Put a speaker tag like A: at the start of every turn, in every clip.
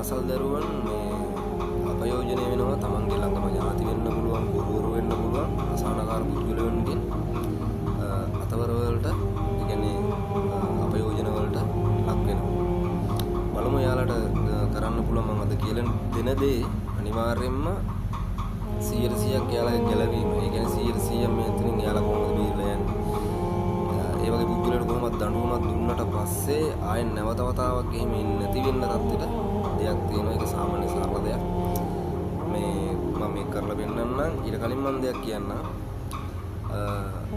A: පාසල් දරුවන් මේ අපයෝජනය වෙනවා. තමන්ගේ ළඟම ඥාති වෙන්න පුළුවන්, ගුරුවරු වෙන්න පුළුවන්, අසහනකාර පුද්ගලයන්ගෙන් අතවර වලට, ඒ කියන්නේ අපයෝජන වලට ලක් වෙනවා. බලමු එයාලට කරන්න පුළුවන් මම අද කියලා දෙන දේ අනිවාර්යයෙන්ම 100%ක් එයාලගේ ගැලවීම. ඒ කියන්නේ 100% මේ එතනින් එයාලා කොහොමද බේරලා යන්නේ? ඒ වගේ පුද්ගලයාට කොහොමද දඬුවමක් දුන්නට පස්සේ ආයෙ නැවත වතාවක් එහෙම එන්නේ නැති වෙන්න තත්ත්වෙට දෙයක් තියෙනවා. ඒක සාමාන්‍ය සරල දෙයක්. මේ මම මේක කරලා පෙන්නන්නම්. ඊට කලින් මම දෙයක් කියන්නම්.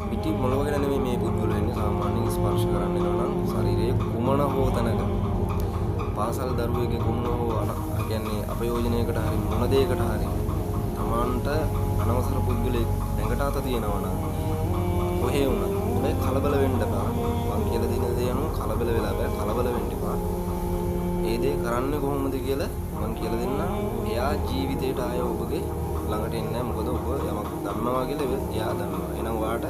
A: මිටි මොළවගෙන නෙමෙයි මේ පුද්ගලයෝ එන්නේ. සාමාන්‍යයෙන් ස්පර්ශ කරන්න එනවා නම් ශරීරයේ කුමන හෝ තැනක පාසල් දරුවෙක්ගේ කුමන හෝ කියන්නේ අපයෝජනයකට හරි මොන දෙයකට හරි තමන්ට අනවසර පුද්ගලයෙක් ඇඟට අත තියෙනවා නම් කොහේ වුණත් හැබැයි කලබල වෙන්න එපා. මං කියලා දෙන දේ අනුව කලබල වෙලා බෑ. කලබල වෙන්න එපා. ඒ දේ කරන්නේ කොහොමද කියලා මං කියලා දෙන්නම්. එයා ජීවිතේට ආය ඔබගේ ළඟට එන්නේ නැහැ. මොකද ඔබ යමක් දන්නවා කියලා එයා දන්නවා. එහෙනම් ඔයාට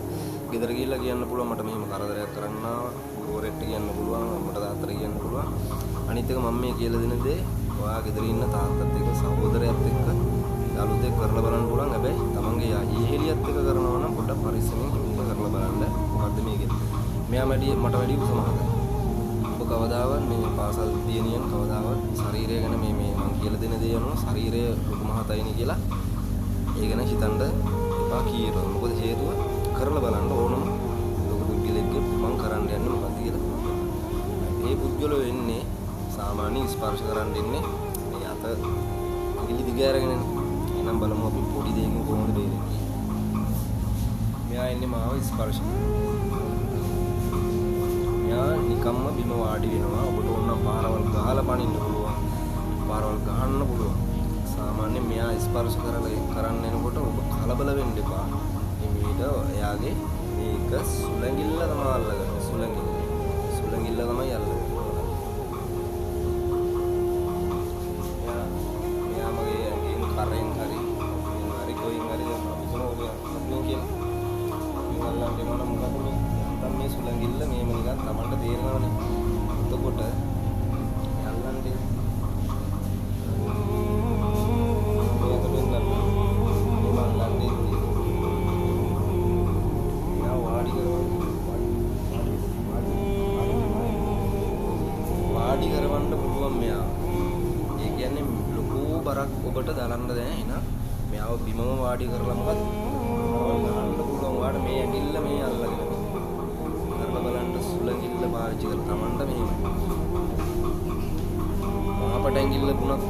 A: ගෙදර ගිහිල්ලා කියන්න පුළුවන් මට මෙහෙම කරදරයක් කරන්න ආවා. ගුරුවරයෙක්ට කියන්න පුළුවන්, අම්මට තාත්තට කියන්න පුළුවන්. අනිත් එක මම මේ කියලා දෙන දේ ඔයා ගෙදර ඉන්න තාත්තත් එක්ක සහෝදරයත් එක්ක යාළුවොත් එක්ක කරලා බලන්න පුළුවන්. හැබැයි තමන්ගේ යෙහෙළියත් එක්ක කරනවා නම් පොඩ්ඩක් පරිස්සමෙන් හිමින් කරලා බලන්න. මොකද්ද මේ කියන්නේ? මෙයා මට වැඩි උස මහතයි. ඔබ කවදාවත් මේ පාසල් දියණියන් කවදාවත් ශරීරය ගැන මේ මේ මං කියලා දෙන දේ අනුව ශරීරය ලොකු මහතයිනේ කියලා ඒ ගැන හිතන්න එපා කියනවා. මොකද හේතුව කරලා බලන්න ඕනම ලොකු පුද්ගලයෙක්ගේ මං කරන්න යන්නේ මොකද්ද කියලා. ඒ පුද්ගලයෝ එන්නේ සාමාන්‍ය ස්පර්ශ කරන්න එන්නේ මේ අත ඇඟිලි දිග අරගෙනනේ. එහෙනම් බලමු අපි පොඩි දෙයකින් කොහොමද බේරෙන්නේ. මෙයා එන්නේ මාව ස්පර්ශ කරන්න. මෙයා නිකම්ම බිම වාඩි වෙනවා. ඔබට ඕන නම් පාරවල් ගහලා පනින්න පුළුවන්. පාරවල් ගහන්න පුළුවන්. සාමාන්‍යයෙන් මෙයා ස්පර්ශ කරන්න එනකොට ඔබ කලබල වෙන්න එපා. එමීට එයාගේ මේක සුළඟිල්ල තමයි අල්ලගන්නේ. සුළඟිල්ල. සුළඟිල්ල තමයි අල්ලගන්නේ. මෙයා මගේ ඇඟෙන් කරෙන් හරි හරි කොයින් හරි අපි තුන ඔබ අපින් කියලා. අපි අල්ලන්න එනවා නම් මොකද මේ යන්තම් මේ සුළඟිල්ල මේම නිකන් තමන්ට තේරෙනවනේ. එතකොට අල්ලන්නේ මේ අත පෙන්නන්න. මේම අල්ලන්නේ මෙයා වාඩි කරවන්න. වාඩි කරවන්න පුළුවන් මෙයා. ඒ කියන්නේ ලොකු බරක් ඔබට දරන්න දැන. එහෙනම් මෙයාව බිමම වාඩි කරලා මොකද ගහන්න පුළුවන්. වාඩ මේ ඇඟිල්ල මේ අල්ලගෙන කරලා බලන්න. සුළඟිල්ල පාවිච්චි කරලා තමන්ට මෙහෙම මහපට ඇඟිල්ල තුනක්